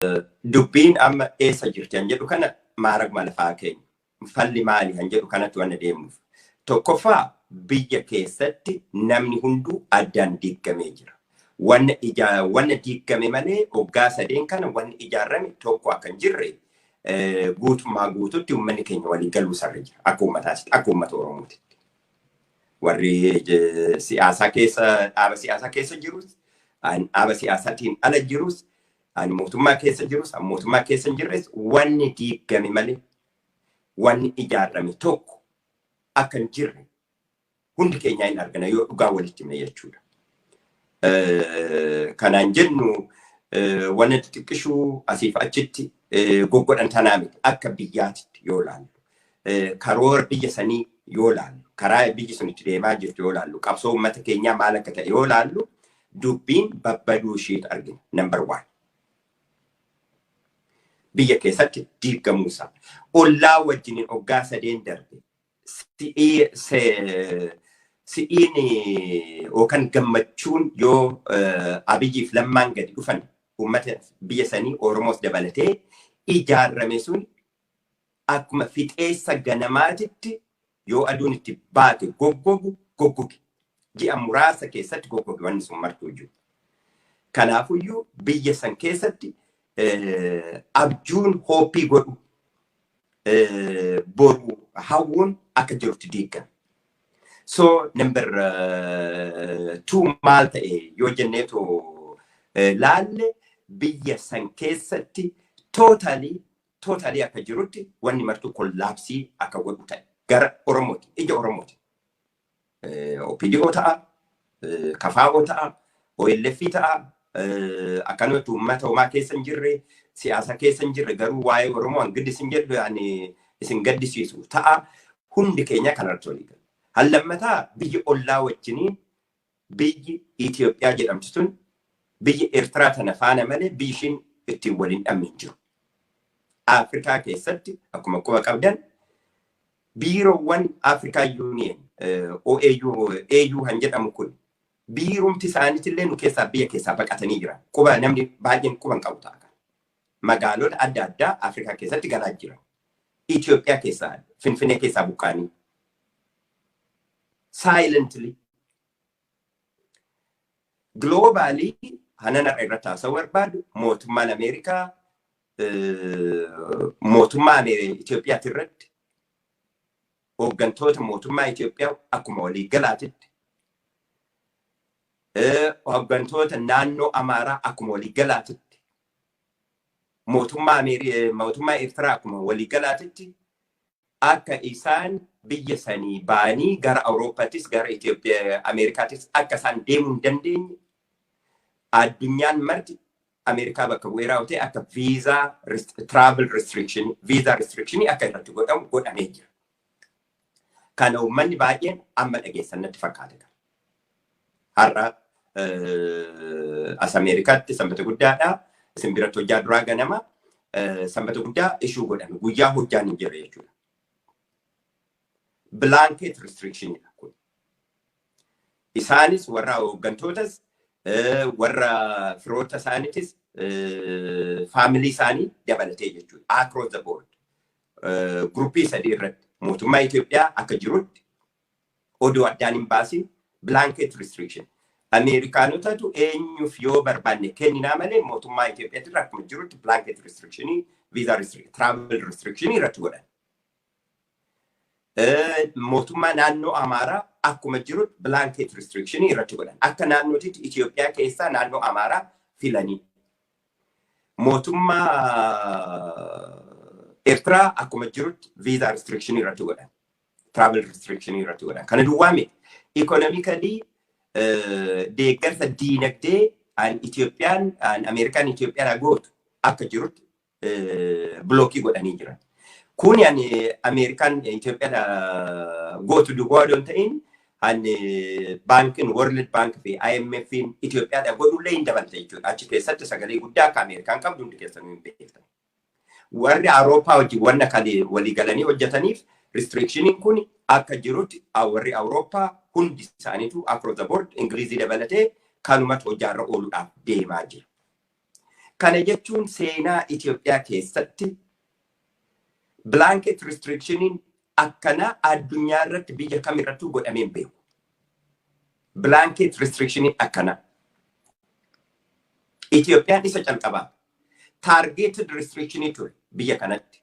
Dubbiin amma eessa jirti han jedhu kana maaraguma lafaa keenya. Falli maali han jedhu kanatti waan deemuuf. Tokkoffaa, biyya keessatti namni hunduu addaan diigamee jira. Wanna ijaa wanna diigame malee waggaa 3n kana wanni ijaarame tokko akka hin jirre guutummaa guututti uummanni keenya walii galuu sarra jira. Akka uummataatti, akka uummata Oromootitti. Warri siyaasaa keessa, dhaaba siyaasaa keessa jirus, dhaaba siyaasaatiin ala jirus, ani mootummaa keessa jirus, ani mootummaa keessa hin jirres, wanni diigame malee wanni ijaarame tokko akka hin jirre hundi keenya hin argina yoo dhugaa walitti himne jechuudha. Kanaan jennu wanna xixiqqishuu asiif achitti goggodhan tanaa miti, akka biyyaatitti yoo laallu. Karoora biyya sanii yoo laallu, karaa biyyi sun itti deemaa jirtu yoo laallu, qabsoo uummata keenyaa maal akka ta'e yoo laallu, dubbiin babbaduu isheetu argina. Number one. Biyya keessatti diigamuusaa. Ollaa wajjiniin waggaa 3n darbe si'iin yookaan gammachuun yoo Abiyyiif Lammaan gadi dhufan uummata biyya sanii Oromoos dabalatee ijaarame sun akkuma fixeessa ganamaatitti yoo aduun itti baate goggogu goggoge. Ji'a muraasa keessatti goggoge wanni sun martuu jiru. Kanaafuyyuu biyya san keessatti abjuun hope godhu, boru hawwuun akka jirutti diigame. So number two maal ta'e yoo jenneetu laalle, biyya san keessatti totally totally akka jirutti wanni martuu collapse akka godhu ta'e gara Oromooti, ija Oromooti. OPDO ta'a, KFO ta'a, OLF ta'a, akkanumatti uummata homaa keessa hin jirre, siyaasa keessa hin jirre, garuu waa'ee Oromoo an giddi jedhu ani isin gaddisiisu ta'a. Hundi keenya kanarratti walii gala. Hallammataa, biyya ollaa wajjiniin biyyi Itoophiyaa jedhamtu sun biyya Eertiraa tana faana malee biyyi ishiin ittiin waliin dhabne hin jiru. Afrikaa keessatti akkuma quba qabdan biiroowwan Afrikaa Union, OAU, AU han jedhamu kun biirumti isaaniitillee nu keessaa biyya keessaa baqatanii jiran. Quba namni baay'een quba hin qabu ta'a. Magaalota adda addaa Afrikaa keessatti galaa jiran. Itoophiyaa keessaa, Finfinnee keessaa buqqaanii. Silently. Globally hanan har'a irratti haasa'uu barbaadu, mootummaan Ameerikaa mootummaa Itoophiyaati irratti, hooggantoota mootummaa Itoophiyaa akkuma waliigalaatitti, hooggantoota naannoo Amaaraa akkuma waliigalaatitti, mootummaa Eertiraa akkuma waliigalaatitti akka isaan biyya sanii ba'anii gara Awurooppaattis gara Itoophiyaa Ameerikaattis akka isaan deemuu hin dandeenye, addunyaan marti Ameerikaa bakka bu'ee raawwatee akka visa travel restriction, visa restriction akka irratti godhamu godhamee jira. Kana uummanni baay'een amma dhageessan natti fakkaata. Har'a as Ameerikaatti Sanbata guddaadha. Isin biratti hojjaa duraa ganama Sanbata guddaa ishuu godhame, guyyaa hojjaan hin jirre jechuudha. Blanket restriction kun. Isaanis warra hooggantootas, warra firoota isaaniitis, family isaanii dabalatee jechuudha. Across the board. Group sadii irratti mootummaa Itoophiyaa akka jirutti odoo addaan hin baasin blanket restriction. Ameerikaanotatu eenyuuf yoo barbaanne kenninaa malee mootummaa Itoophiyaatti akkuma jirutti blanket restrictionii, visa restriction, travel restrictionii irratti godhan. Mootummaa naannoo Amaaraa akkuma jirutti blanket restrictionii irratti godhan. Akka naannootitti Itoophiyaa keessaa naannoo Amaaraa filanii. Mootummaa Eertiraa akkuma jirutti visa restrictionii irratti godhan. Travel restrictionii irratti godhan. Kana duwwaa miti. Economically deeggarsa diinagdee an Itoophiyaan an Ameerikaan Itoophiyaa gootu akka jirutti block godhanii jiran. Kuni ani Ameerikaan Itoophiyaa gootu duwwaa odoo hin ta'in, an baankiin World Bank fi IMF Itoophiyaadha godhullee hin dabalta jechuudha. Achi keessatti sagalee guddaa akka Ameerikaan qabdu hundi keessanuu hin beektan. Warri Awurooppaa wajjin wanna kan walii galanii hojjetaniif restrictioniin kun akka jirutti warri Awurooppaa hundi isaaniitu across the board, Ingilizii dabalatee, kanumatti hojjaarra ooluudhaaf deemaa jira. Kana jechuun seenaa Itoophiyaa keessatti blanket restrictioniin akkanaa addunyaa irratti biyya kamirrattuu godhamee hin beeku. Blanket restrictioniin akkanaa. Itoophiyaan isa calqabaa. Targeted restrictionii ture biyya kanatti.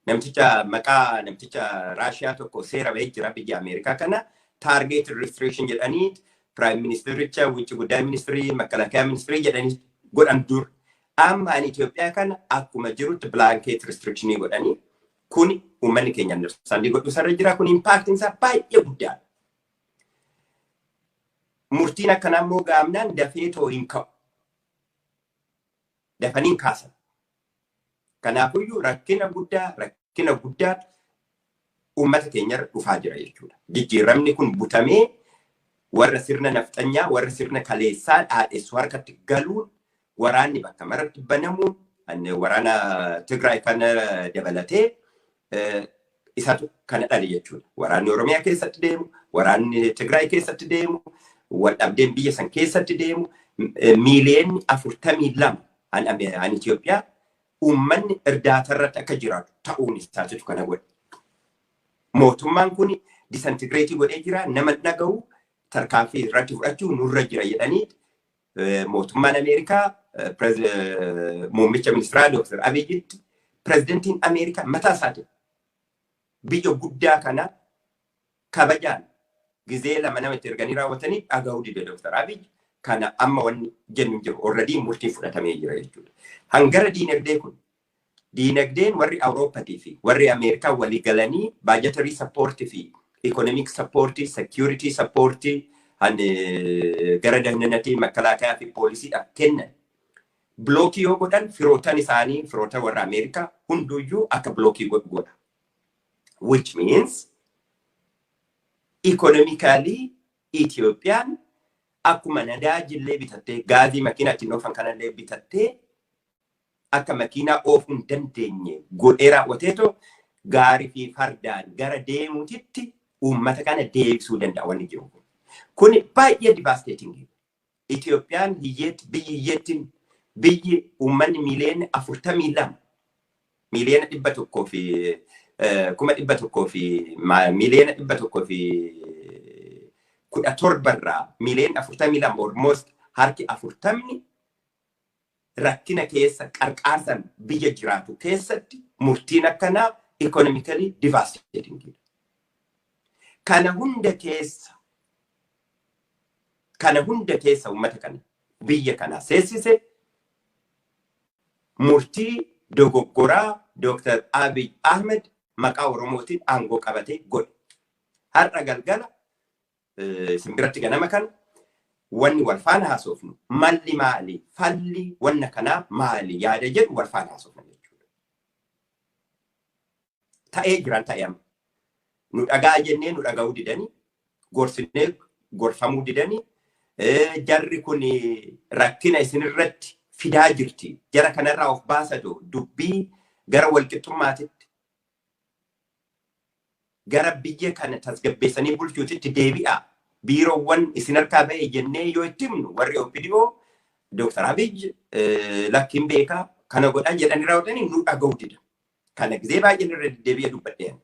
Namticha maqaa namticha Raashiyaa tokko seera bahee jira biyya Ameerikaa kana, targeted restriction jedhanii prime ministericha, wucci guddaa ministirii, makalaakaa ministirii jedhanii godhan dur. Amma ani Itoophiyaa kana akkuma jirutti blanket restrictionii godhanii, kuni uummanni keenya understanding godhu sarara jira. Kun impactiin isaa baay'ee guddaadha. Murtiin akkanaa immoo gaamnaan dafee too hin ka'u. Dafanii hin kaasan. Kanaafuyyuu rakkina guddaa, rakkina guddaa uummata keenyarra dhufaa jira jechuudha. Jijjiiramni kun butamee warra sirna nafxanyaa, warra sirna kaleessaa dhaadhessu harkatti galuun, waraanni bakka maratti banamuun, waraana Tigraay kana dabalatee isatu kana dhale jechuudha. Waraanni Oromiyaa keessatti deemu, waraanni Tigraay keessatti deemu, wal dhabdeen biyya san keessatti deemu, 42 miiliyoonni an Itoophiyaa uummanni irdaatarratti akka jiraatu ta'uun isaatitu kana godhe. Mootummaan kun disintegrate godhee jira, nama dhaga'u, tarkaanfii irratti fudhachuu nurra jira jedhanii mootummaan Ameerikaa muummicha ministeeraa Dr. Abiyyitti, pirezidantiin Ameerikaa mataa isaatiin biyya guddaa kana kabajaan gizee lama nama itti erganii raawwatanii dhaga'uu dide Dr. Abiy. Kana amma wanni jennu jiru, already murtiin fudhatamee jira jechuudha. Hangara diinagdee kun, diinagdeen warri Awurooppaatii fi warri Ameerikaa walii galanii budgetary support fi economic support, security support gara dahnanatii makalaakaa fi poolisiidhaaf kennan. Block yoo godhan, firootan isaanii, firoota warra Ameerikaa hunduyyuu akka block godhu godha. Which means economically Itoophiyaan akkuma nadaajillee bitattee, gaazii makiinaa ittiin oofan kanallee bitattee akka makiinaa oofuu hin dandeenye godhee raawwateetoo gaarii fi fardaan gara deemuutitti uummata kana deebisuu danda'a wanni jiru kun. Kuni baay'ee devastating. Itoophiyaan hiyyeetti, biyyi hiyyeettiin, biyyi uummanni 42 miiliyoona 100 fi 100,000 fi 117 miiliyoona irraa 42 miiliyoona, almost harki 40ni rakkina keessa qarqaarsan biyya jiraatu keessatti murtiin akkanaa economically devastating. Kana hunda keessa uummata kana biyya kana seessise murtii dogoggoraa Dr. Abiy Ahmed maqaa Oromootiin aangoo qabatee godhe. Har'a galgala, simbirratti ganama kana wanni wal faana haasofnu malli maali, falli wanna kanaa maali yaada jedhu wal faana haasofna jechuudha. Ta'ee jiran ta'e amma. Nu dhagaa jennee nu dhaga'uu didanii, gorsinee gorfamuu didanii, jarri kun rakkina isinirratti fidaa jirti. Jara kanarraa of baasatu, dubbii gara walqixxummaatitti, gara biyya kana tasgabbeessanii bulchuutitti deebi'a. Biiroowwan isin harkaa ba'e jennee yoo itti himnu, warri OPDO Dr. Abiy lakkiin beekaa kana godhan jedhanii raawwatanii nu dhaga'uu dida. Kana gizee baay'een irra deddeebi'ee dubbadheen.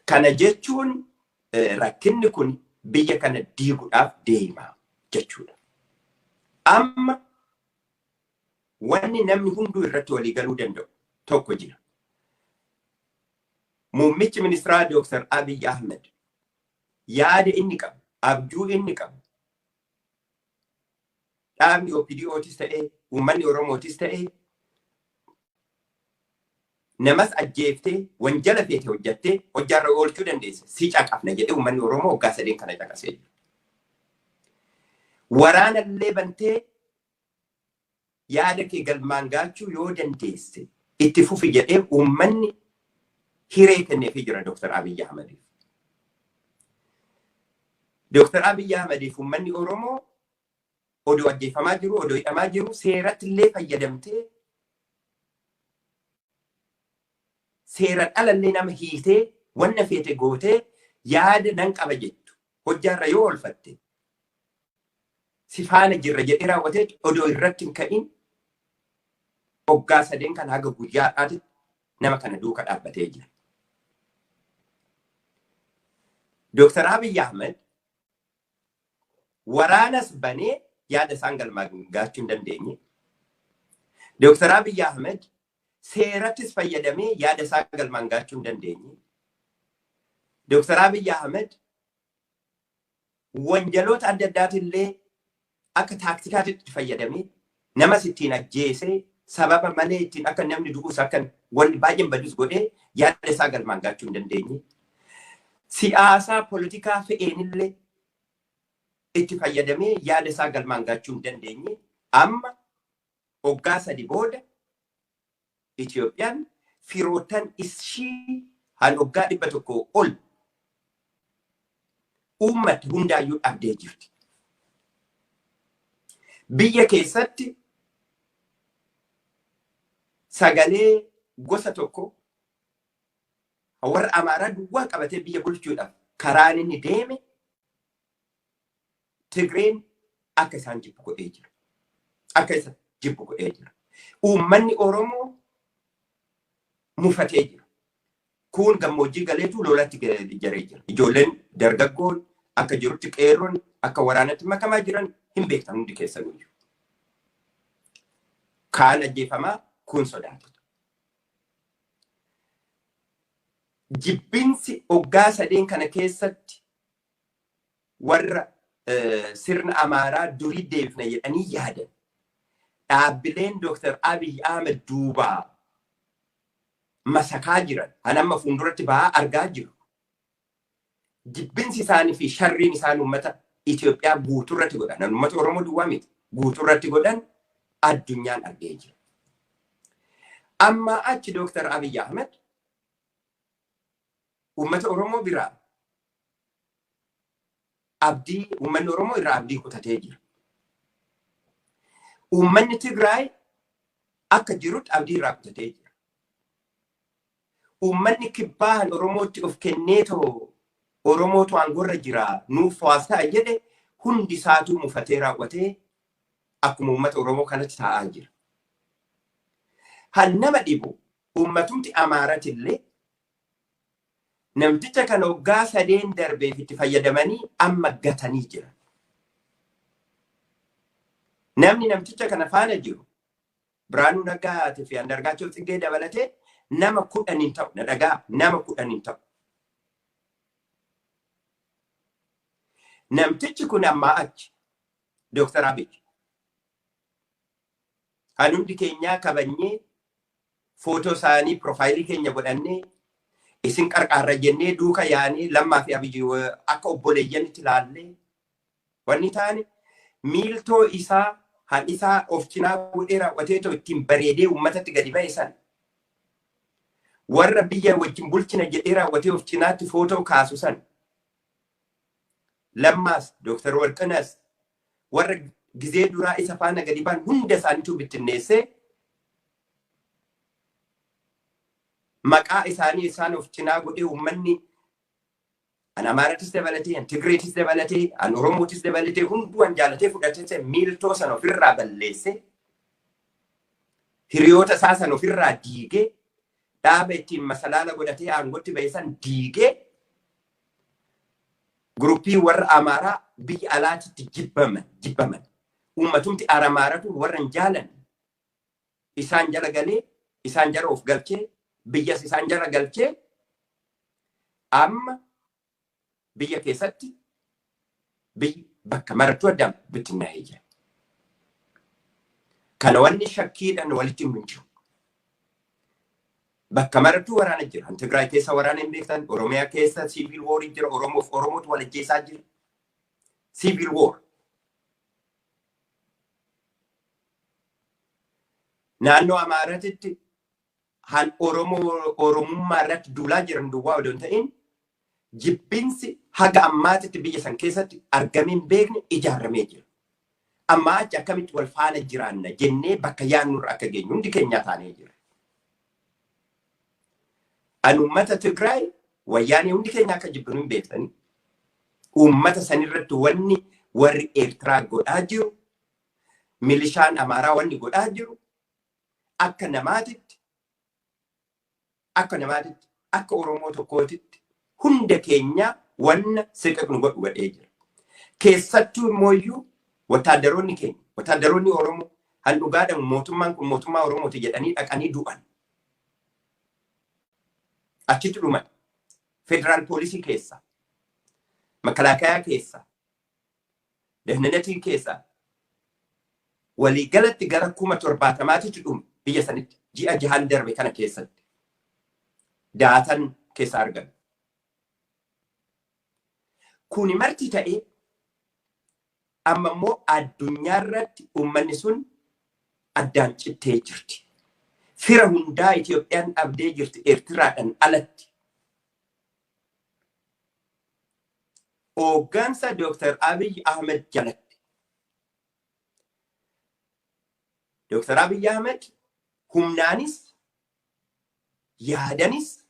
Kana jechuun rakkinni kun biyya kana diiguudhaaf deema jechuudha. Amma wanni namni hunduu irratti walii galuu danda'u tokko jira. Muummichi ministeeraa Dr. Abiy Ahmed yaada inni qabu, abjuu inni qabu, dhaabni OPDOtis ta'ee, uummanni Oromootis ta'ee, namas ajjeeftee wanjala feete hojjattee hojjaarra oolchuu dandeessa. Si caqafna jedhee uummanni Oromoo waggaa 3n kana caqasee jira. Waraanallee bantee yaada kee galmaan gaachuu yoo dandeesse itti fufi jedhee uummanni hiree kenneefii jira Dr. Abiy Ahmediif. Dr. Abiy Ahmediif uummanni Oromoo odoo ajjeefamaa jiru, odoo hidhamaa jiru, seeratti illee fayyadamtee seera dhalallee nama hiitee wanna feete gootee yaada nan qaba jettu hojjaarra yoo oolfatte Si faana jirra jedhee raawwatee odoo irratti hin ka'in hoggaa sadeen kan haga guyyaa har'aatitti nama kana duuka dhaabbatee jira. Dooktar Abiy Ahmed waraanas banee yaada isaan galmaan gaachuu hin dandeenye. Dooktar Abiy Ahmed seerattis fayyadamee yaada isaa galmaan gaachuu hin dandeenye. Dooktar Abiy Ahmed wanjaloota adda addaatillee akka taaktikaatitti fayyadamee namas ittiin ajjeesee, sababa malee ittiin akka namni du'us, akka wanni baay'een badus godhee yaada isaa galmaan gaachuu hin dandeenye. Siyaasaa poolitikaa fe'eenillee itti fayyadamee yaada isaa galmaan gaachuu hin dandeenye. Amma hoggaa 3 booda Itoophiyaan firoottan ishii han hoggaa 100 ol uummatti hundaayyuu dhabdee jirti. Biyya keessatti sagalee gosa tokko warra Amaaraa duwwaa qabatee biyya bulchuudhaaf karaan inni deeme Tigreen akka isaan jibbu godhee jira. Akka isa jibbu godhee jira. Uummanni Oromoo mufatee jira. Kun gammoojjii galeetu lolatti jaree jira. Ijoolleen dargaggoon akka jirutti, qeerroon akka waraanatti makamaa jiran hin beektan hundi keessanuu. Kaan ajjeefamaa, kun sodaatu. Jibbinsi hoggaa sadeen kana keessatti warra sirna Amaaraa durii deebifna jedhanii yaadan, dhaabbileen Dr. Abiy Ahmed duubaa masakaa jiran, kan amma fuulduratti bahaa argaa jiru. Jibbinsi isaanii fi sharriin isaan uummata Itoophiyaa guutuurratti godhan, uummata Oromoo duwwaa miti, guutuurratti godhan addunyaan argee jira. Amma achi Dr. Abiy Ahmed uummata Oromoo biraa abdii, uummanni Oromoo irraa abdii kutatee jira. Uummanni Tigraay akka jirutti abdii irraa kutatee jira. Uummanni kibbaan Oromootti of kennee too Oromootu aangorra jira, nuuf ta'a jedhe, hundi isaatuu mufatee raawwatee akkuma uummata Oromoo kanatti taa'aa jira. Han nama dhibu, uummatumti Amaaratillee namticha kana waggaa sadeen darbeef itti fayyadamanii amma gatanii jiran. Namni namticha kana faana jiru Biraanuu Naggaatii fi Andargaachoo Tsiggee dabalatee nama 10 hin ta'u. Na dhagaa, nama 10 hin ta'u. Namtichi kun ammaa achi Dooktar Abiy kan hundi keenyaa kabajnee, footoo isaanii profile keenya godhannee, isin qarqaarra jennee duuka yaanee, Lammaa fi Abiy akka obboleeyyanitti ilaallee wanni taane, miiltoo isaa han isaa of cinaa godhee raawwatee too ittiin bareedee uummatatti gadi ba'e san, warra biyya wajjin bulchina jedhee raawwatee of cinaatti footoo kaasu san, Lammaas, Dooktar Warqinaas, warra gizee duraa isa faana gadi ba'an hunda isaaniitu bittinneessee, maqaa isaanii isaan of cinaa godhee, uummanni an Amaarattis dabalatee, an Tigreetis dabalatee, an Oromootis dabalatee, hunduu an jaalatee fudhatee miiltoo sana ofirraa balleessee, hiriyoota isaa sana ofirraa diigee, dhaaba ittiin masalaala godhatee aangootti ba'e san diigee, group warra Amaaraa biyya alaatitti jibbaman, uummatumti Amaaratu warra hin jaalan isaan jala galee, isaan jala of galchee, biyyas isaan jala galchee, amma biyya keessatti biyyi bakka marattuu addaan bittinnaa'ee jira. Kana wanni shakkiidhaan walitti hin jiru. Bakka marattuu waraana jira. Tigraay keessa waraana hin beektan, Oromiyaa keessa civil war jira, Oromoof Oromootu wal ajjeesaa jira. Civil war. Naannoo Amaaratitti han Oromoo Oromummaa irratti duulaa jiran duwwaa odoo hin ta'in, jibbinsi haga ammaatitti biyya san keessatti argamee hin beekne ijaaramee jira. Amma achi akkamitti wal faana jiraanna jennee bakka yaadnurra akka geenyu hundi keenyaa taanee jira. An uummata Tigraay, wayyaanee hundi keenya akka jibbinu hin beektanii. Uummata sanirratti wanni Warri Eertiraa godhaa jiru, milishaan Amaaraa wanni godhaa jiru, akka namaatitti, akka namaatitti, akka Oromoo tokkootitti hunda keenya wanna siqaqnu godhu godhee jira. Keessattuu immoo wataadaroonni keenya, wataadaroonni Oromoo han dhugaadhaan mootummaan kun mootummaa Oromooti jedhanii dhaqanii du'an. Achitti dhuman. Federaal poolisii keessa, makalaakayaa keessa, ደህንነtii keessa waliigalatti gara 70,000titti dhume biyya sanitti ji'a 6n darbe kana keessatti daatan keessa argame. Kuni marti ta'ee, amma immoo addunyaa irratti uummanni sun addaan cittee jirti. Fira hundaa Itoophiyaan dhabdee jirti Eertiraadhaan alatti. Hooggansa Dr. Abiy Ahmed jalatti. Dr. Abiy Ahmed humnaanis, yaadanis,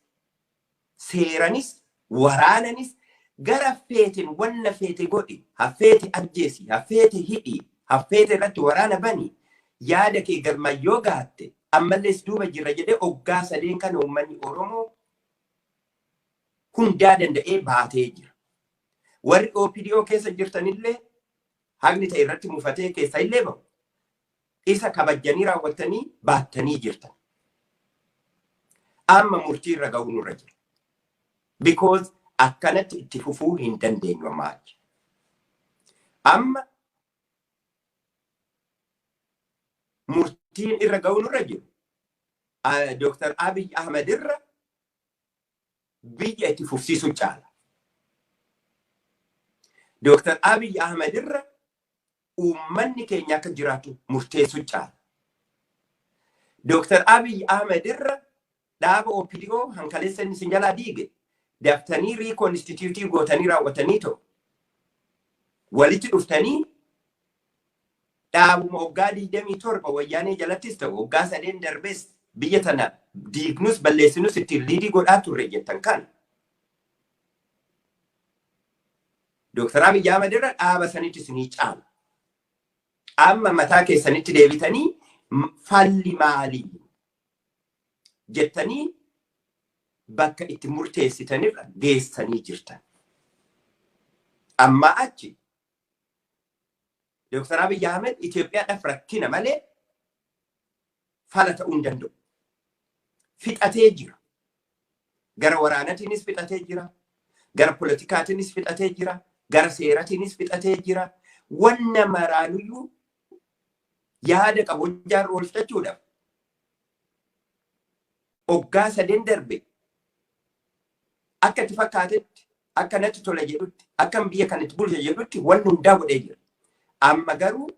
seeranis, waraananis gara feeteen wanna feete godhi, hafeete ajjeesi, hafeete hidhi, hafeete irratti waraana bani, yaada kee galmayyoo gaatte, ammallees duuba jirra jedhee hoggaa 3n kana uummanni Oromoo hundaa danda'ee baatee jira. Warri OPDO keessa jirtanillee haqni ta'e irratti mufatee keessa illee bahu. Isa kabajjanii raawwattanii baattanii jirtan. Amma murtii irra ga'uu nurra jira. Because akkanatti itti fufuu hin dandeenyu ammaa achi. Amma murtiin irra ga'uu nurra jiru. Dr. Abiy Ahmed irra biyya itti fufsiisuu caala. Dr. Abiy Ahmed irra uummanni keenya akka jiraatu murteessuu caala. Dr. Abiy Ahmed irra dhaaba OPDO hankaleessa inni isin jalaa diige daftanii reconstitute gootanii raawwatanii ta'u walitti dhuftanii dhaabuma waggaa 27 wayyaanee jalattis ta'u waggaa 3n darbees biyya tana diignus balleessinus ittiin lead godhaa turre jettan kan. Dr. Abiy Ahmed irra dhaaba sanitti isinii caala. Amma mataa keessanitti deebitanii falli maalii jettanii bakka itti murteessitanirra geessanii jirtan. Amma achi Dr. Abiy Ahmed Itoophiyaadhaaf rakkina malee fala ta'uu hin danda'u. Fixatee jira. Gara waraanatiinis fixatee jira. Gara poolitikaatiinis fixatee jira. Gara seeratiinis fixatee jira. Wanna maraanuyyuu yaada qabu hojjaarra oolfachuudhaaf hoggaa 3n darbe akka itti fakkaatetti, akka natti tola jedhutti, akka biyya kanatti bulcha jedhutti wanni hundaa godhee jira. Amma garuu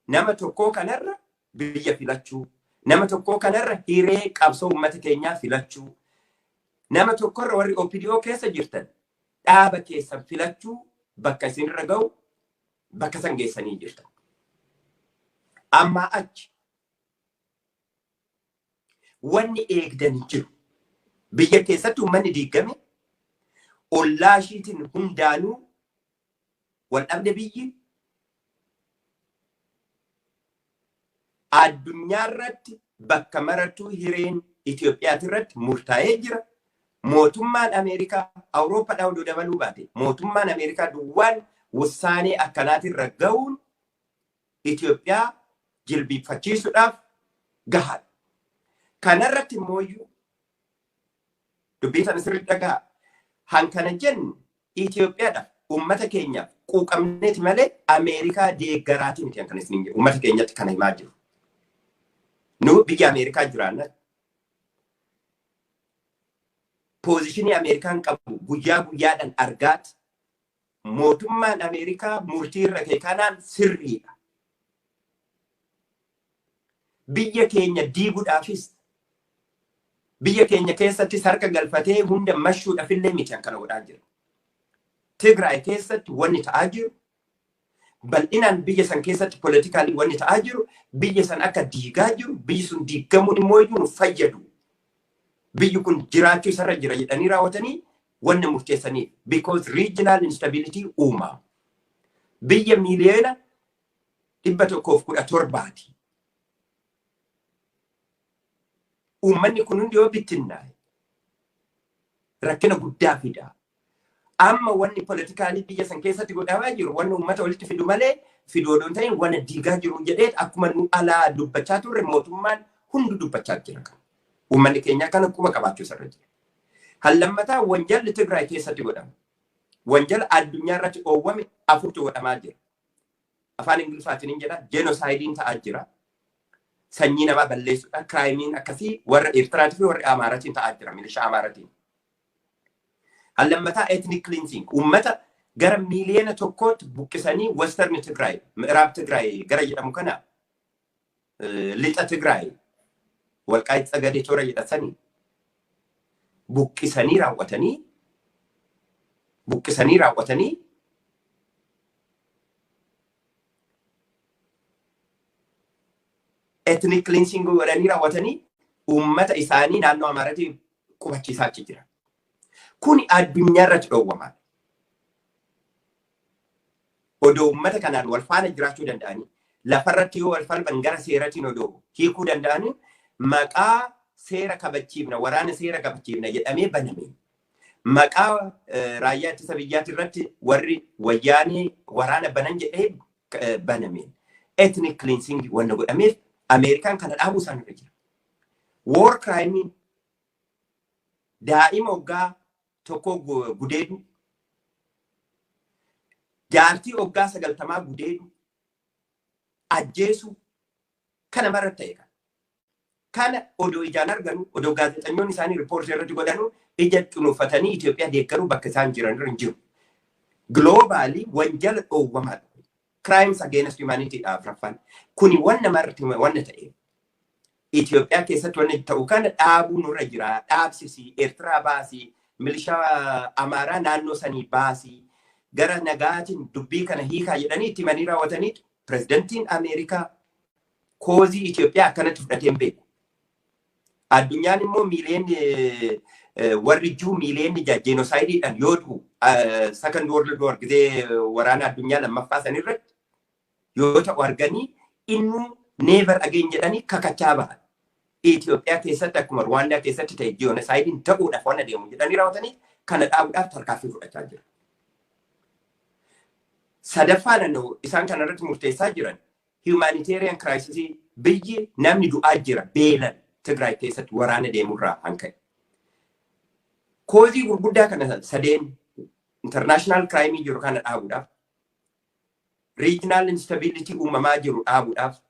nama tokkoo kanarra biyya filachuu, nama tokkoo kanarra hiree qabsoo uummata keenyaa filachuu, nama tokkorra warri OPDO keessa jirtan dhaaba keessan filachuu bakka isinirra ga'u bakka san geessanii jirtan. Amma achi wanni eegdan jiru. Biyya keessatti uummanni diigame, ollaa ishiitiin hundaanuu wal dhabde biyyi, addunyaa irratti bakka marattuu hireen Itoophiyaati irratti murtaa'ee jira. Mootummaan Ameerikaa Awurooppaadhaa oduu dabaluu baate mootummaan Ameerikaa duwwaan wussaanee akkanaatirra ga'uun Itoophiyaa jilbiiffachiisuudhaaf gahaadha. Kanarratti immoo dubbii sana sirriitti dhaga'a. Hankana jennu Itoophiyaadhaaf, uummata keenyaaf quuqamneeti malee Ameerikaa deeggaraati miti kan isin jedhu. Uummata keenyatti kana himaa jiru. Nu biyya Ameerikaa jiraanna. Position Ameerikaan qabu guyyaa guyyaadhaan argaati. Mootummaan Ameerikaa murtii irra ka'e kanaan sirriidha. Biyya keenya diiguudhaafis, biyya keenya keessattis harka galfatee hunda mashuudhaafillee miti akkana godhaa jira. Tigraay keessatti wanni ta'aa jiru, bal'inaan biyya san keessatti politically wanni ta'aa jiru, biyya san akka diigaa jiru, biyyi sun diigamuun immoo iyyuu nu fayyadu. Biyyi kun jiraachuu isarra jira jedhanii raawwatanii wanni murteessaniif because regional instability uumaa. Biyya 117 miiliyoona. Uummanni kun hundi yoo bittinnaa'e rakkina guddaa fida. Amma wanni politically biyya san keessatti godhamaa jiru wanni uummata walitti fidu malee fidu odoo hin ta'in wanna diigaa jiru jedhee akkuma nu alaa dubbachaa turre mootummaan hundi dubbachaa jira. Uummanni keenya kana quba qabaachuu isarra jira. Hallammataa wanjalli Tigraay keessatti godhama. Wanjala addunyaa irratti oowwame afurtu godhamaa jira. Afaan Ingiliffaatiin hin jedha, genocideiin ta'aa jira. Sanyii namaa balleessuudha. Crimeiin akkasii warra Eertiraatii fi warra Amaaraatiin ta'aa jira. Milishaa Amaaraatiin. Hallammataa ethnic cleansing, uummata gara 1 miiliyoona buqqisanii Western Tigraay, Mi'iraab Tigraay gara jedhamu kana, lixa Tigraay, Walqaayit Tsagadee toora jedhasanii buqqisanii raawwatanii ethnic cleansing godhanii raawwatanii uummata isaanii naannoo Amaaraatiin qubachiisaa jira. Kuni addunyaa irratti dhoowwamaa. Odoo uummata kanaan wal faana jiraachuu danda'anii, lafarratti yoo wal falman gara seeratiin odoo hiikuu danda'anii, maqaa seera kabachiifna, waraana seera kabachiifna jedhamee baname. Maqaa raayyaa ittisa biyyaati irratti warri Wayyaanee waraana banan jedhee baname. Ethnic cleansing wanna godhameef Ameerikaan kana dhaabuu isaan irra jira. War crime, daa'ima waggaa 1 gudeedu, jaartii waggaa 90 gudeedu, ajjeesu kana mara ta'e kana. Kana odoo ijaan arganu, odoo gaazexanyoonni isaanii riippoortii irratti godhanu, ija cunuunfatanii Itoophiyaa deeggaruu bakka isaan jiran irra hin jiru. Globally wanjala dhoowwamaadha. Crimes against humanity dha afraffaan. Kuni wanna marti wanna ta'e. Itoophiyaa keessatti wanna ta'u kana dhaabuu nurra jira. Dhaabsisi, Eertiraa baasii, milishaa Amaaraa naannoo sanii baasii, gara nagaatiin dubbii kana hiikaa jedhanii itti himanii raawwatanii, pirezidantiin Ameerikaa cause Itoophiyaa akkanatti fudhatee hin beeku. Addunyaan immoo miiliyoonni warri Juu 6 miiliyoonni genocideiidhaan yoo du'u, Second World War, gizee waraana addunyaa lammaffaa san irratti yoo ta'u arganii, innuu "never again" jedhanii kakachaa bahan. Itoophiyaa keessatti akkuma Ruwaandaa keessatti ta'e genocideiin ta'uudhaaf waan adeemu jedhanii raawwatanii kana dhaabuudhaaf tarkaanfii fudhachaa jira. Sadaffaan isaan kana irratti murteessaa jiran humanitarian crisis, biyyi namni du'aa jira beelan Tigraay keessatti waraana deemurraa hanka'e. Cause gurguddaa kana sadeen, international crime jiru kana dhaabuudhaaf, regional instability uumamaa jiru dhaabuudhaaf,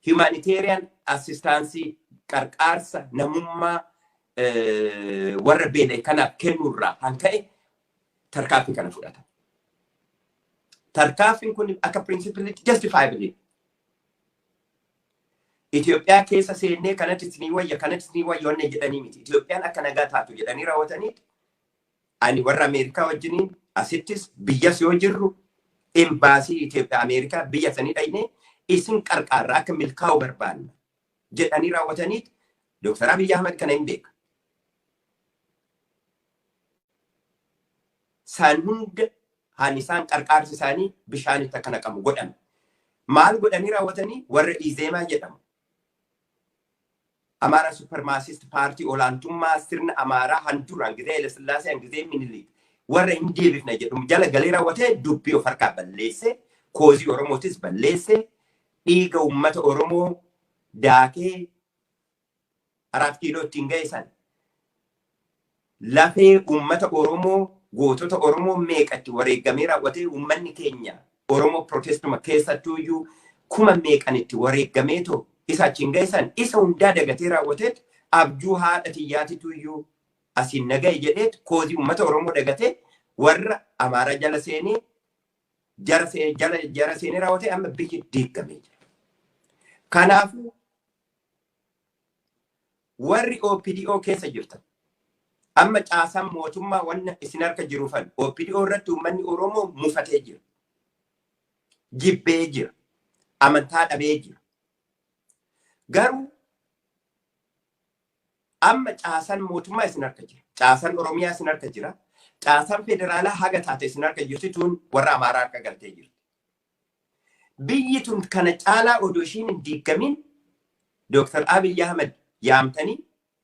humanitarian assistance, qarqaarsa namummaa warra beela'e kanaaf kennuurraa hanka'e tarkaanfii kana fudhata. Tarkaanfiin kun akka principleitti justifiable. Itoophiyaa keessa seennee kanatti isinii wayya, kanatti isinii wayya wanne jedhanii miti. Itoophiyaan akka nagaa taatu jedhanii raawwatanii, ani warra Ameerikaa wajjiniin asittis biyyas yoo jirru embaasii Itoophiyaa Ameerikaa biyya sanii dhaqnee isin qarqaarra, akka milkaa'u barbaanna jedhanii raawwatanii, Dooktar Abiyyi Ahmad kana hin beeka. Isaan hunda haan isaan qarqaarsi isaanii bishaanitti akka naqamu godhame. Maal godhanii raawwatanii warra Izeemaa jedhamu. Amaaraa Supremacist Party, olaantummaa sirna Amaaraa handuraan gizee Haile Sillaasee, gizee Minilik warra hin deebifne jedhamu jala galee raawwatee dubbii of harkaa balleesse, cause Oromootis balleesse, dhiiga uummata Oromoo daakee 4 Kiiloo ittiin ga'e san, lafee uummata Oromoo, gootota Oromoo meeqatti wareegamee raawwatee, uummanni keenya Oromoo protestuma keessattuuyyuu kuma meeqan itti wareegameetoo isa achiin ga'e san, isa hundaa dagatee raawwateet abjuu haadha xiyyaatituyyuu asiin naga'e jedheet cause uummata Oromoo dagatee warra Amaaraa jala seenee jala jara seenee raawwatee amma biyyi diigamee jira. Kanaafuu warri OPDO keessa jirtan, amma caasaan mootummaa wanna isin harka jiruufan OPDO irratti uummanni Oromoo mufatee jira. Jibbee jira. Amantaa dhabee jira. Garuu amma caasaan mootummaa isin harka jira. Caasaan Oromiyaa isin harka jira. Caasaan federaalaa haga taate isin harka jirti tun warra Amaaraa harka galtee jirti. Biyyi tun kana caalaa odoo ishiin hin diigamin Dooktar Abiy Ahmed yaamtanii,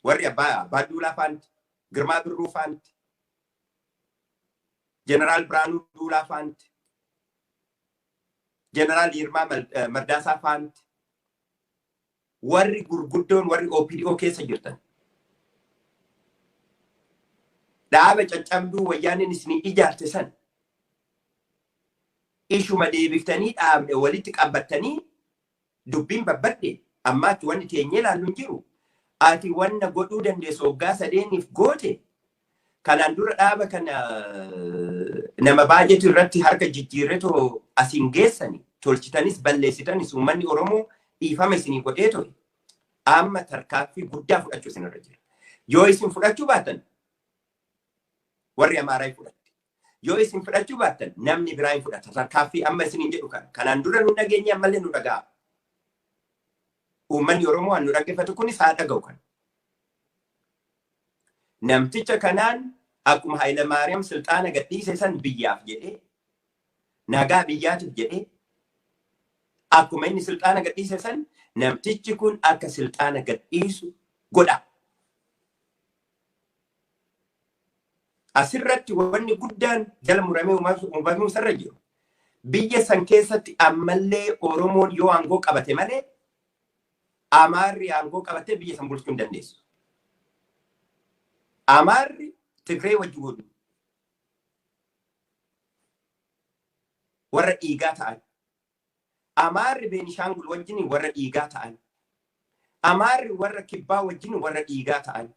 warri Abbaa Duulaa faanti, Girmaa Birruu faanti, Jeneraal Biraanuu Duulaa faanti, Jeneraal Yilmaa Mardaasaa faanti, warri gurguddoon warri OPDO keessa jirtan. Dhaaba caccabduu Wayyaaneen isinii ijaarte san ishuma deebiftanii dhaabne walitti qabbattanii dubbiin babbadde ammaatti wanni teenyee ilaallu hin jiru. Ati wanna godhuu dandeessu waggaa sadeeniif goote. Kanaan dura dhaaba kana nama baay'eetu irratti harka jijjiirretoo asiin geessani, tolchitanis balleessitanis uummanni Oromoo dhiifama isinii godhee ture. Amma tarkaaffii guddaa fudhachuu isinirra jira. Yoo isin fudhachuu baatan warri Amaaraa hin fudhatti. Yoo isin fudhachuu baattan namni biraa hin fudhata. Tarkaaffii amma isiniin jedhu kana. Kanaan dura nu dhageenye, ammallee nu dhaga'a. Uummanni Oromoo nu dhaggeeffatu kunis haa dhaga'u kana. Namticha kanaan akkuma Hayilamaariyaam silxaana gadhiise san biyyaaf jedhee, nagaa biyyaatiif jedhee, akkuma inni silxaana gadhiise san namtichi kun akka silxaana gadhiisu godha. Asirratti wanni guddaan jala muramee hubatamuu isarra jiru. Biyya san keessatti ammallee Oromoon yoo aangoo qabate malee Amaarri aangoo qabatee biyya san bulchuu hin dandeessu. Amaarri Tigree wajji godhu warra dhiigaa ta'an. Amaarri Beenishaangul wajjin warra dhiigaa ta'an. Amaarri warra Kibbaa wajjin warra dhiigaa ta'an.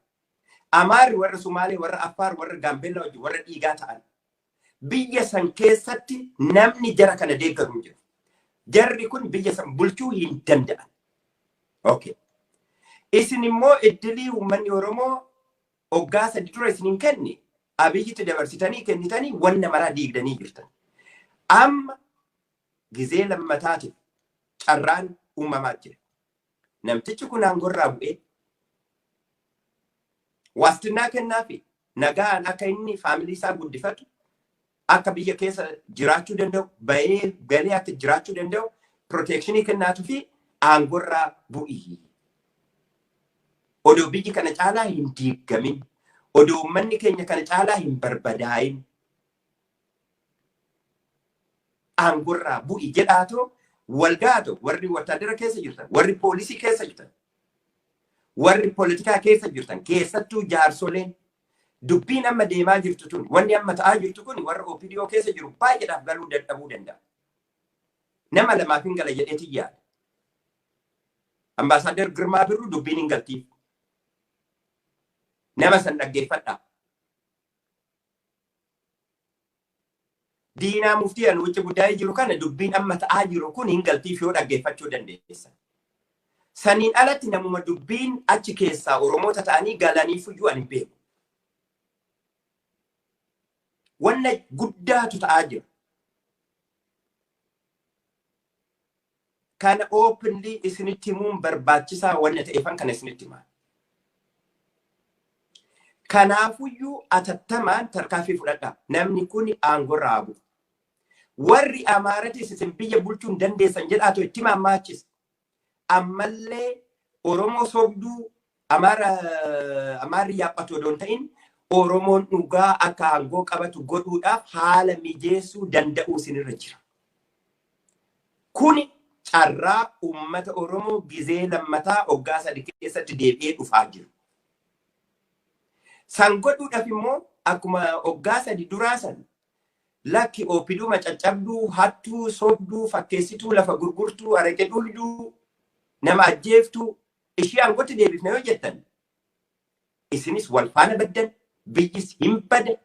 Amaarri warra Sumaalee, warra Affaar, warra Gaambeellaa wajjin warra dhiigaa ta'an. Biyya san keessatti namni jara kana deeggaru hin jiru. Jarri kun biyya san bulchuu hin danda'an. Okay. Isin immoo iddilii uummanni Oromoo hoggaa 3 dura isin hin kenne Abiyyitti dabarsitanii kennitanii wanna maraa diigdanii jirtan. Amma gizee lammataatiif carraan uumamaa jira. Namtichi kun aangorraa bu'ee waastinnaa kennaafi nagaan akka inni faamilii isaa guddifatu, akka biyya keessa jiraachuu danda'u, bahee galee akka jiraachuu danda'u protection kennaatu fi aangorraa bu'ii. Odoo biyyi kana caalaa hin diigamin, odoo uummanni keenya kana caalaa hin barbadaa'in aangorraa bu'i jedhaatoo walgaatoo, warri wataadara keessa jirtan, warri poolisii keessa jirtan, warri poolitikaa keessa jirtan, keessattuu jaarsoleen, dubbiin amma deemaa jirtu tun, wanni amma ta'aa jirtu kun warra OPDO keessa jiru baay'eedhaaf galuu dadhabuu danda'a. Nama lamaaf hin gala jedheeti yaada. Ambaasaadder Girmaa Birruu dubbiin hin galtiif. Nama san dhaggeeffadhaa. Diinaa Muftii an wucci guddaa jiru kana dubbiin amma ta'aa jiru kun hin galtiif yoo dhaggeeffachuu dandeessan. Saniin alatti namuma dubbiin achi keessaa Oromoota ta'anii galaniif iyyuu ani hin beeku. Wanna guddaatu ta'aa jira. Kana openly isinitti himuun barbaachisaa wanna ta'eefan kana isinitti himaa. Kanaafuyyuu atattamaan tarkaanfii fudhadhaa. Namni kun aangorraa haa bu'u. Warri Amaaratis isin biyya bulchuu hin dandeessan jedhaatu itti mammaachisa. Ammallee Oromoo sobduu Amaarri yaaphatu odoo hin ta'in Oromoon dhugaa akka aangoo qabatu godhuudhaaf haala mijeessuu danda'uu isinirra jira. Kuni carraa uummata Oromoo gizee lammataa waggaa 3 keessatti deebi'ee dhufaa jiru. San godhuudhaaf immoo akkuma waggaa 3 duraa san lakki OPDuma caccabduu, hattuu, sobduu, fakkeessituu, lafa gurgurtuu, araqee dhugduu, nama ajjeeftuu ishii aangootti deebifne yoo jettan isinis wal faana baddan, biyyis hin bada,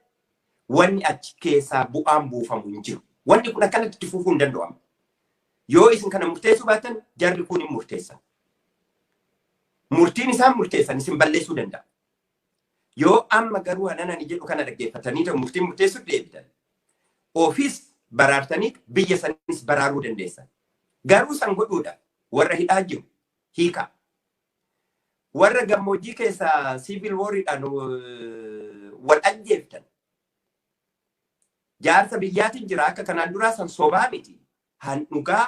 wanni achi keessaa bu'aan buufamu hin jiru. Wanni kun akkanatti itti fufuu hin danda'amu. Yoo isin kana murteessuu baattan jarri kun hin murteessan. Murtiin isaan murteessan isin balleessuu danda'a. Yoo amma garuu hanan ani jedhu kana dhaggeeffatanii ta'u murtiin murteessuuf deebitan. Ofiis baraartanii biyya sanis baraaruu dandeessan. Garuu san godhuudha warra hidhaa jiru hiikaa. Warra gammoojjii keessa civil war'idhaan wal ajjeeftan. Jaarsa biyyaatiin jira, akka kanaan duraa san sobaa miti. Han dhugaa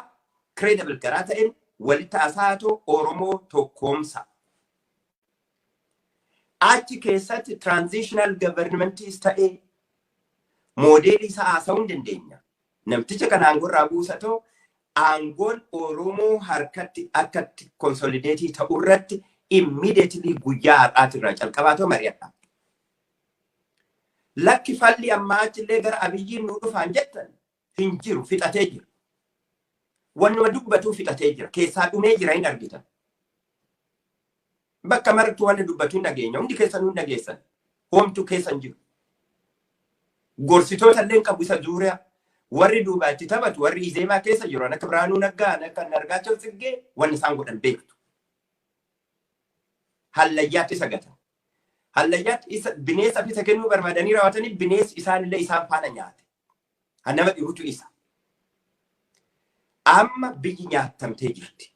credible garaa ta'een walitti haasa'atoo Oromoo tokkoomsa. Achi keessatti transitional governmentis ta'ee moodeelii isaa haasa'uu hin dandeenya. Namticha kana aangoo irraa buusatoo aangoon Oromoo harkatti akkatti consolidate ta'u irratti immediately guyyaa har'aatirraa calqabaatoo mari'adha. Lakki, falli ammaa achillee gara Abiyyiin nu dhufaan jettan hin jiru, fixatee jira. Wannuma dubbatuu fixatee jira. Keessaa dhumee jira, hin argitan. Bakka marattu wanni dubbatu hin dhageenya. Hundi keessan hin dhageessan. Homtuu keessa hin jiru. Gorsitoota illee hin qabu isa zuuriyaa. Warri duubaa itti taphatu, warri Izeemaa keessa jiru, akka Biraanuu Naggaa, akka Andargaachoo Tsiggee, wanni isaan godhan beektu. Hallayyaatti isa gatan. Hallayyaatti isa bineensaaf isa kennuu barbaadanii raawwatanii bineensi isaanillee isaan faana nyaate. Nama dhibutu isa. Amma biyyi nyaatamtee jirti.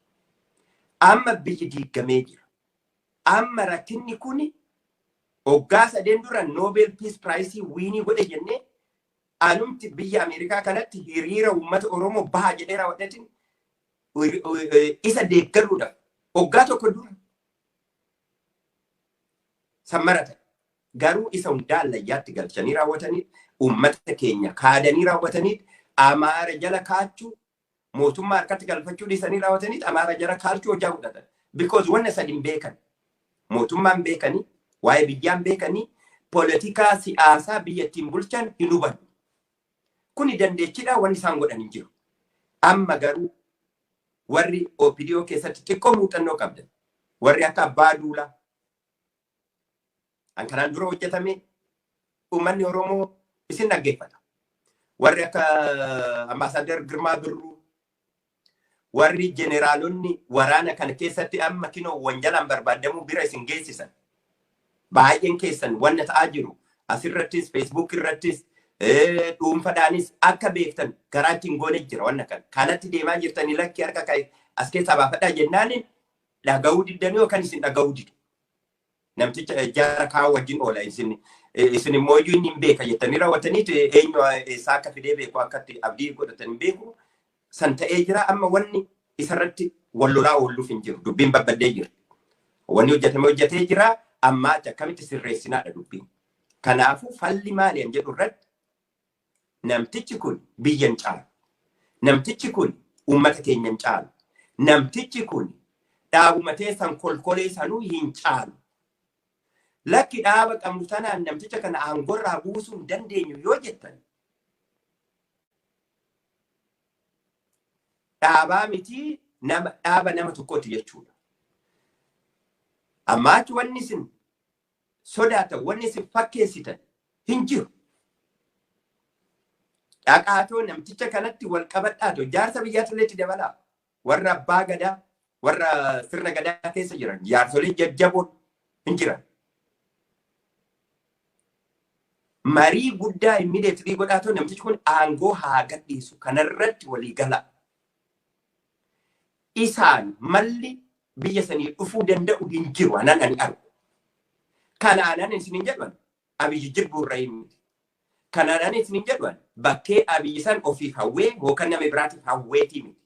Amma biyyi diigamee jira. Amma rakkinni kuni hoggaa 3 dura Nobel Peace Prize win godhe jennee anumti biyya Ameerikaa kanatti hiriira uummata Oromoo baha jedhee raawwadheetiin isa deeggaruudhaaf hoggaa tokko dura sammara ta'e. Garuu isa hundaa hallayyaatti galchanii raawwatanii, uummata keenya kaadanii raawwatanii, Amaara jala kaachuu, mootummaa harkatti galfachuu dhiisanii raawwatanii Amaara jala kaachuu hojjaa godhatan. Because wanna sadi hin beekan. Mootummaan beekanii, waa'ee biyyaan beekanii, poolitikaa siyaasaa biyya ittiin bulchan hin hubannu. Kuni dandeettiidha, wanni isaan godhan hin jiru. Amma garuu warri OPDO keessatti xiqqoo muuxannoo qabdan. Warri akka Abbaa Duulaa. An kanaan dura hojjetame, uummanni Oromoo isin dhaggeeffata. Warri akka Ambaasaadar Girmaa Birruu, warri jeneraalonni waraana kana keessatti amma kinoo wanjalaan barbaadamuu bira isin geessisan. Baay'een keessan wanna ta'aa jiru asirrattis, Facebook irrattis, dhuunfadhaanis akka beektan karaa ittiin goone jira wanna kana. Kanatti deemaa jirtanii, lakkii, harka ka'e as keessaa baafadhaa jennaan dhaga'uu diddanii yookaan isin dhaga'uu didu. Namticha jara kaan wajjin oola, isin immoo iyyuu inni hin beeka jettanii raawwatanii eenyu eessaa akka fidee beeku akkatti abdii godhatan hin beeku. San ta'ee jira, amma wanni isarratti wal lolaa oolluuf hin jiru. Dubbiin babbaddee jira. Wanni hojjetame hojjetee jira. Ammaa achi akkamitti sirreessinaadha dubbiin. Kanaafuu falli maali an jedhu irratti, namtichi kun biyya hin caalu. Namtichi kun uummata keenya hin caalu. Namtichi kun dhaabuma teessan kolkolee sanuu hin caalu. Lakki, dhaaba qabnu tanaan namticha kana aangorraa buusuu hin dandeenyu yoo jettan, dhaabaa miti, nama dhaaba nama tokkooti jechuudha. Ammaa achi wanni isin sodaatan, wanni isin fakkeessitan hin jiru. Dhaqaatoo namticha kanatti wal qabadhaatoo jaarsa biyyaatti illee itti dabalaa. Warra abbaa gadaa, warra sirna gadaa keessa jiran, jaarsolee jajjaboon hin jiran. Marii guddaa immediately godhaatoo namtichi kun aangoo haa gadhiisu kanarratti walii gala. Isaan malli biyya sanii dhufuu danda'u hin jiru anan ani argu. Kanaanan isin hin jedhan Abiyyi jibbuu irra hin miti. Kanaanan isin hin jedhan bakkee Abiyyi san ofiif hawwee yookaan nama biraatiif hawweetii miti.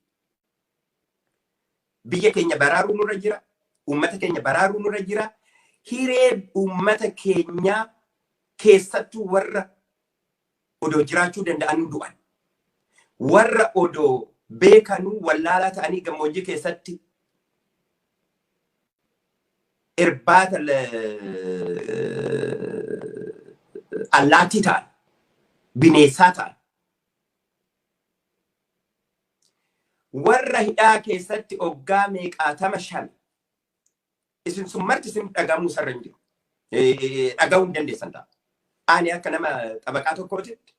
Biyya keenya baraaruu nurra jira. Uummata keenya baraaruu nurra jira. Hiree uummata keenyaa, keessattuu warra odoo jiraachuu danda'anuu du'an. Warra odoo beekanuu wallaalaa ta'anii gammoojjii keessatti irbaata allaattii ta'an, bineessaa ta'an. Warra hidhaa keessatti oggaa meeqaatama shan isin sun marti isin dhagamuu sarra hin jiru. Dhaga'uu hin dandeessan ta'a. Ani akka nama xabaqaa tokkootitti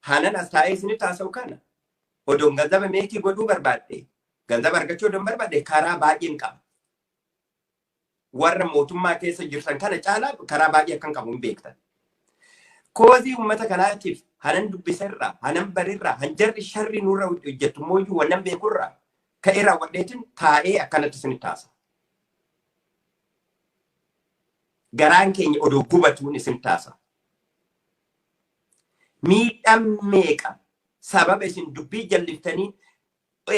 hanan as taa'ee isinitti haasa'u kana, odoon ganzaba make godhuu barbaadde, ganzaba argachuu odoon barbaadde, karaa baay'een qaba. Warra mootummaa keessa jirtan kana caalaa karaa baay'ee akkan qabu hin beektan. Cause uummata kanaatiif hanan dubbisarraa, hanan barirraa, hanjarri sharri nurra hojjettu mooyyuu wannan beekurraa ka'ee raawwadheetiin taa'ee akkanatti isinitti haasa. Garaan keenya odoo gubatuun isin taasa. Miidhaan meeqa sababa isin dubbii jalliftanii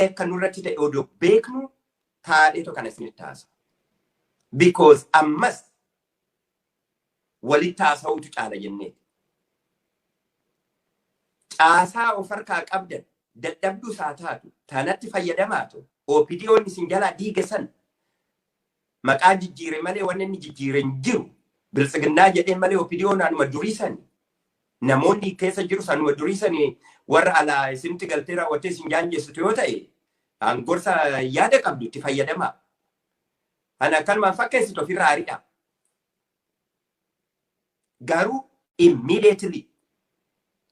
akka nurratti ta'e odoo beeknu taadheetu kana isinitti haasa. Because ammas walitti haasa'uutu caala jennee. Caasaa of harkaa qabdan dadhabduu isaa taatu tanatti fayyadamaatu OPDO'n isin jalaa diiga san maqaa jijjiire malee wanni inni jijjiire hin jiru. Biltsiginnaa jedhee malee OPDO'n anuma durii sani. Namoonni keessa jiru sanuma durii sani warra alaa isinitti galtee raawwattee isin jaanjessitu yoo ta'e, gorsa yaada qabdu itti fayyadamaa. Ana akkanumaan fakkeessitu ofirraa ari'a. Garuu immediately,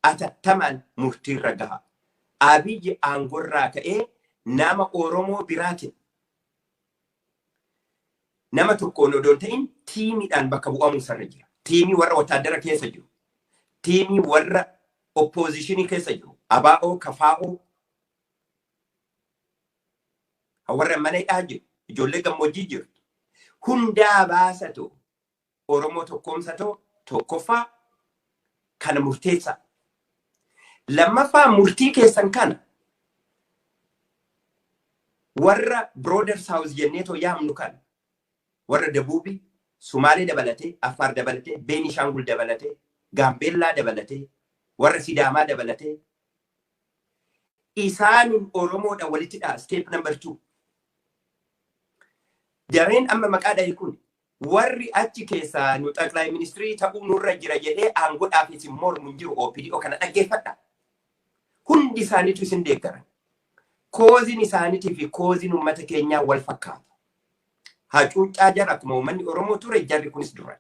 atattamaan murtiirra gaha. Abiyyi aangorraa ka'ee nama Oromoo biraatiin, nama tokkoon odoo hin ta'in, tiimiidhaan bakka bu'amuu sarra jira. Tiimii warra wataadara keessa jiru. Tiimii warra oppositionii keessa jiru. ABO, KFO, warra mana hidhaa jiru. Ijoollee gammoojjii jirtu. Hundaa baasatu Oromoo tokkoomsatoo tokkoffaa kana murteessa. Lammaffaa, murtii keessan kana warra Broader South jenneetoo yaamnu kana, warra Dabuubi, Sumaalee dabalatee, Affaar dabalatee, Beenishaangul dabalatee, Gaambeellaa dabalatee, warra Sidaamaa dabalatee, isaanin Oromoodha walitti dha. Step number 2. Jareen amma maqaa dhahe kun, warri achi keessaa nu xaqlaayi ministirii ta'uu nurra jira jedhee aangoodhaaf isin mormu hin jiru. OPDO kana dhaggeeffadha. Hundi isaaniitu isin deeggaran. Causeiin isaaniitii fi causeiin uummata keenyaa wal fakkaata. Hacuuccaa jara akkuma uummanni Oromoo ture jarri kunis dura.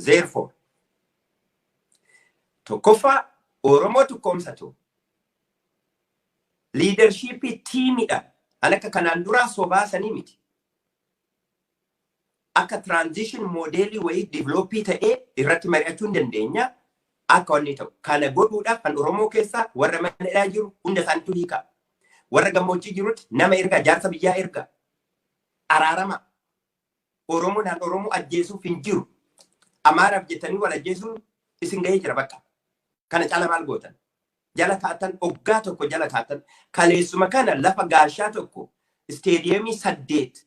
Therefore, tokkoffaa Oromoo tokkoomsatu leadershipii tiimidha. An akka kanaan duraa sobaasanii miti. Akka transition modelii wayii developii ta'ee irratti mari'achuu hin dandeenya. Akka wanni ta'u. Kana godhuudhaaf kan Oromoo keessaa warra mana hidhaa jiru hunda isaaniitu hiika. Warra gammoojjii jirutti nama erga, jaarsa biyyaa erga. Araarama. Oromoo naan Oromoo ajjeesuuf hin jiru. Amaaraaf jettanii wal ajjeesuun isin gahee jira bakka. Kana caala maal gootan? Jala kaatan oggaa tokko jala kaatan kaleessuma kana lafa gaashaa tokko isteediyeemii 8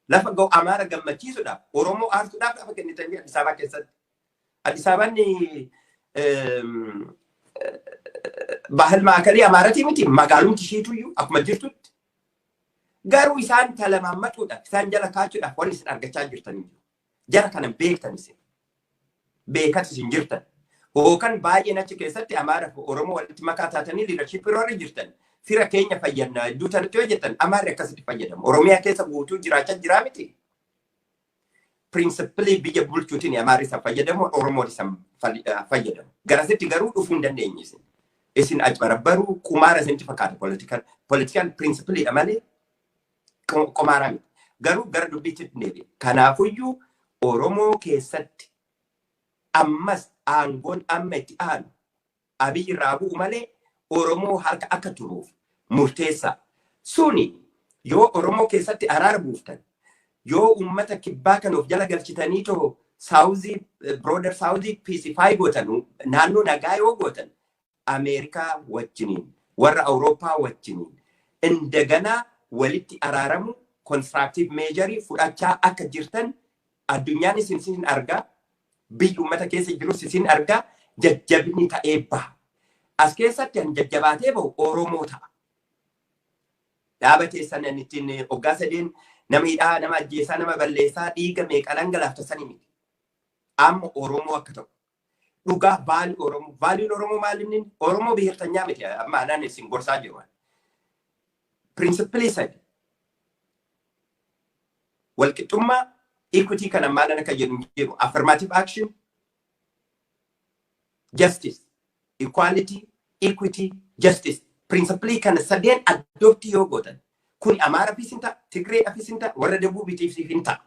lafa ga'u Amaara gammachiisuudhaaf, Oromoo aarsuudhaaf lafa kennitanii Addis Ababaa keessatti. Addis Ababaan bahal maakalii Amaaratii miti, magaalumti isheetuyyuu akkuma jirtutti. Garuu isaan talamaammachuudhaaf, isaan jala kaachuudhaaf wanni isin argachaa jirtan jiru. Jara kana beektan isin. Beekas isin jirtan. Hookan baay'een achi keessatti Amaara fi Oromoo walitti makaa taatanii leadershipii irra jirtan. Fira keenya fayyadna iddoo sanatti yoo jettan, Amaarri akkasitti fayyadamu. Oromiyaa keessa guutuu jiraachaa jiraa miti. Principleii biyya bulchuutiin Amaarri isa fayyadamu, Oromoon isa fayyadamu. Garasitti garuu dhufuu hin dandeenye isin. Isin ajbarabbaruu qumaara isinitti fakkaata political. Political principleiidha malee qomaaraa miti. Garuu gara dubbiitti deebi'e. Kanaafuyyuu Oromoo keessatti ammas aangoon amma itti aanu Abiy irraa bu'u malee Oromoo harka akka turuuf murteessaa. Suni yoo Oromoo keessatti araara buuftan, yoo uummata kibbaa kan of jala galchitanii too Southii, Broader Southii pacify gootan, naannoo nagaa yoo gootan, Ameerikaa wajjiniin, warra Awurooppaa wajjiniin indaganaa walitti araaramu constructive measure fudhachaa akka jirtan addunyaan isin argaa, biyyi uummata keessa jirus isin argaa, jajjabinni ta'ee baha. As keessatti an jajjabaatee bahu Oromoo ta'a. Dhaaba keessan ittiin hoggaa sadeen nama hidhaa, nama ajjeesaa, nama balleessaa, dhiiga meeqa dhangalaafta sanii miti. Amma Oromoo akka ta'u. Dhugaa value Oromoo. Valueun Oromoo maal inni? Oromoo ብሔርተኛ miti. Amma anaan isin gorsaa jiru. Principleii sadi. Walqixxummaa, equity kana maal akka jedhu jiru. Affirmative action, justice, equality, equity, justice. Principleii kana sadeen adoptii yoo gootan, kun Amaaraafis hin ta'a, Tigreedhaafis hin ta'a, warra Dabuubitiifis hin ta'a.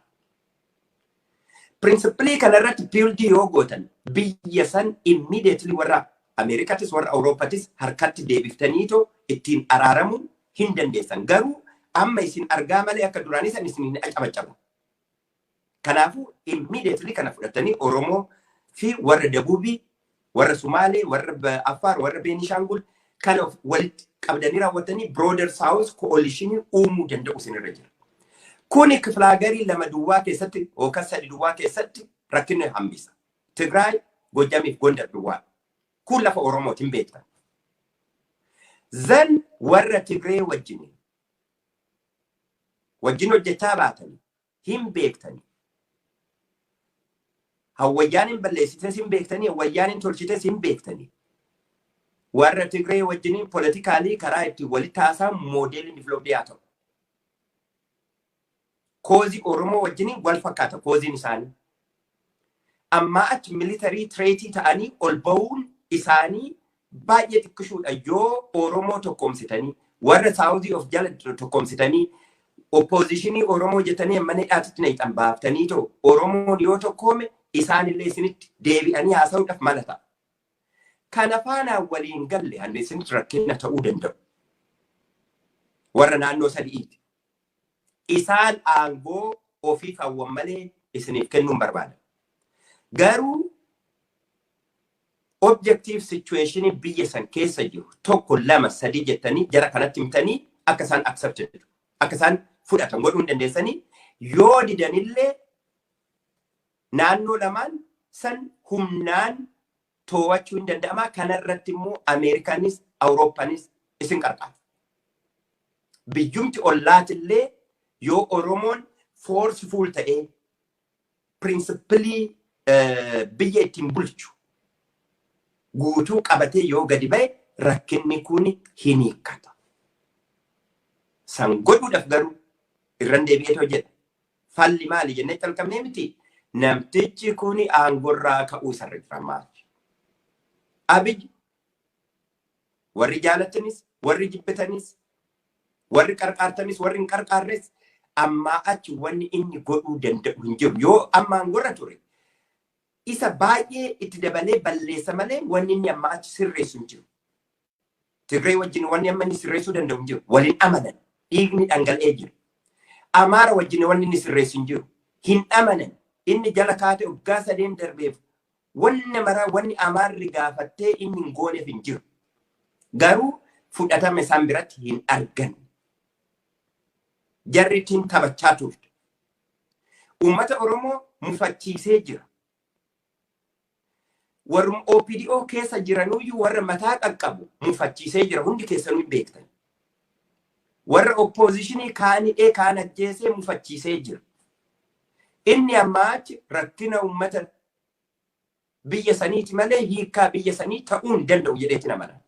Principleii kana irratti buildii yoo gootan, biyya san immediately warra Ameerikaatis warra Awurooppaatis harkatti deebiftaniitoo ittiin araaramuu hin dandeessan. Garuu amma isin argaa malee akka duraanii san isin hin acabacabu. Kanaafuu immediately kana fudhatanii Oromoo fi warra Dabuubii Warra Sumaalee, warra Affaar, warra Beenishaangul kana walitti qabdanii raawwatanii Broader South coalition uumuu danda'u isinirra jira. Kuni kifilaagarii lama duwwaa keessatti yookaan sadi duwwaa keessatti rakkina hambisa. Tigraay, Gojjamiif Gondar duwwaa. Kun lafa Oromootiin beektan. Zan warra Tigree wajjin hojjechaa baatanii hin beektanii. Hawwayyaan hin balleessites hin beektanii, hawwayyaan hin tolchites hin beektanii. Warra Tigree wajjiniin politically karaa itti walitti haasa'an modeliin develop haa ta'u. Cause Oromoo wajjiniin wal fakkaata causeiin isaanii. Ammaa achi military threat ta'anii ol ba'uun isaanii baay'ee xiqqishuudha yoo Oromoo tokkoomsitanii, warra South of jala tokkoomsitanii, opposition Oromoo jettanii mana hidhaatitti na hixan baaftanii too Oromoon yoo tokkoome isaanillee isinitti deebi'anii haasa'uudhaaf mala ta'a. Kana faanaan waliin galle hanni isinitti rakkina ta'uu danda'u. Warra naannoo sadi'iiti. Isaan aangoo ofiif hawwan malee isiniif kennuun barbaada. Garuu objective situation biyya san keessa jiru tokko, lama, sadi jettanii jara kanatti himtanii akka isaan accepted, akka isaan fudhatan godhuu hin dandeessanii. Yoo didanillee naannoo lamaan san humnaan to'achuu hin danda'ama. Kanarratti immoo Ameerikaanis Awurooppaanis isin qarqaara. Biyyumti ollaatillee yoo Oromoon forceful ta'ee principle biyya ittiin bulchu guutuu qabatee yoo gadi ba'e, rakkinni kun hin hiikkata. San godhuudhaaf garuu irran deebi'eet hojjedha. Falli maali jennee calqabnee miti. Namtichi kun aangorraa ka'uu isarra jira maali? Abiy warri jaalatanis, warri jibbitanis, warri qarqaartanis, warri hin qarqaarres, ammaa achi wanni inni godhuu danda'u hin jiru. Yoo amma aangorra ture isa baay'ee itti dabalee balleessa malee wanni inni ammaa achi sirreessu hin jiru. Tigree wajjin wanni amma inni sirreessuu danda'u hin jiru. Waliin amanan, dhiigni dhangala'ee jira. Amaara wajjin wanni inni sirreessu hin jiru. Hin amanan. Inni jala kaatee waggaa 3 darbeef wanni maraa wanni Amaarri gaafattee inni hin gooneef hin jiru. Garuu fudhatama isaan biratti hin argan. Jarri ittiin taphachaa turte. Uummata Oromoo mufachiisee jira. Warrum OPDO keessa jiranuyyuu warra mataa qaqqabu mufachiisee jira, hundi keessanuu hin beektan. Warra opposition kaanidhee kaan ajjeesee mufachiisee jira. Inni ammaa achi rakkina uummata biyya saniiti malee hiikkaa biyya sanii ta'uu hin danda'u jedheeti amana.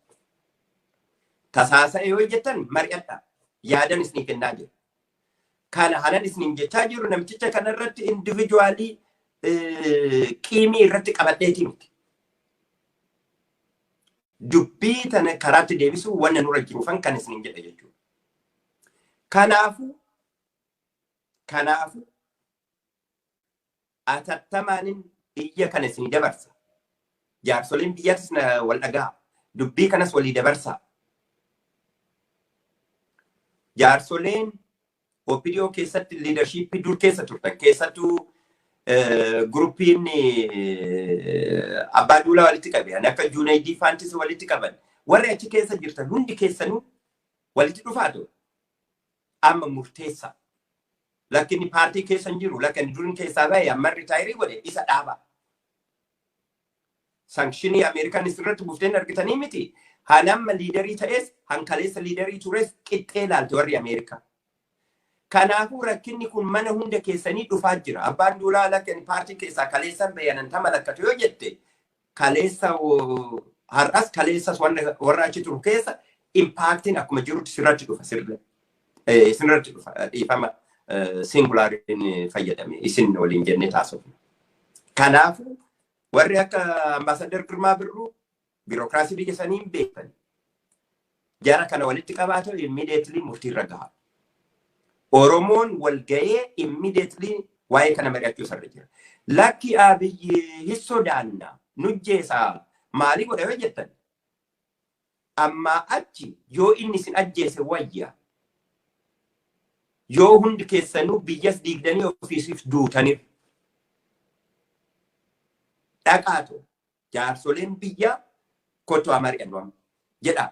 Tasaasa'e yoo jettan mari'adha. Yaadan isinii kennaa jira. Kana hanan isiniin jechaa jiru namticha kanarratti individually qiimii irratti qabadheeti miti. Dubbii tana karaatti deebisuu wanna nurra jiruufan kan isiniin jedhe jechuudha. Kanaafuu atattamaanin iyya kana isinii dabarsa. Jaarsoliin biyyattis wal dhagaa. Dubbii kanas walii dabarsa. Jaarsoleen OPDO keessatti leadership dur keessa turtan, keessattuu groupiin Abbaa Duulaa walitti qabe, ani akka Junaydii Faantis walitti qaban, warri achi keessa jirtan hundi keessanuu walitti dhufaatu amma murteessa. Lakkinni paartii keessa hin jiru, lakkinni durin keessaa bahe, amma retire godhe, isa dhaaba. Sanction Ameerikaan isirratti buufteen argitanii miti. Haan amma leader ta'es, hankaleessa leader tures qixxee ilaalte warri Ameerikaa. Kanaafuu rakkinni kun mana hunda keessanii dhufaa jira. Abbaan Duulaa lakkin paartii keessaa kaleessan bayanan tama lakkatu yoo jette, kaleessa har'as kaleessas warra achi turu keessa impactiin akkuma jirutti sirratti dhufa, sirra. Isinirratti dhufa, dhiifama, singulariin fayyadame, isin waliin jennee taasifna. Kanaafuu warri akka Ambaasadar Girmaa Birruu biirokiraasii biyya sanii hin beekan. Jara kana walitti qabaatu immediately murtiirra gaha. Oromoon wal ga'ee immediately waa'ee kana mari'achuu isarra jira. Lakki Abiyyi hin sodaanna, nujjeesaa, maalii godha yoo jettan, ammaa achi yoo inni isin ajjeese wayya. Yoo hundi keessanuu biyyas diigdanii ofiisiif duutaniif. Dhaqaatu Jaarsoleen biyyaa kottu haa mari'annu jedha.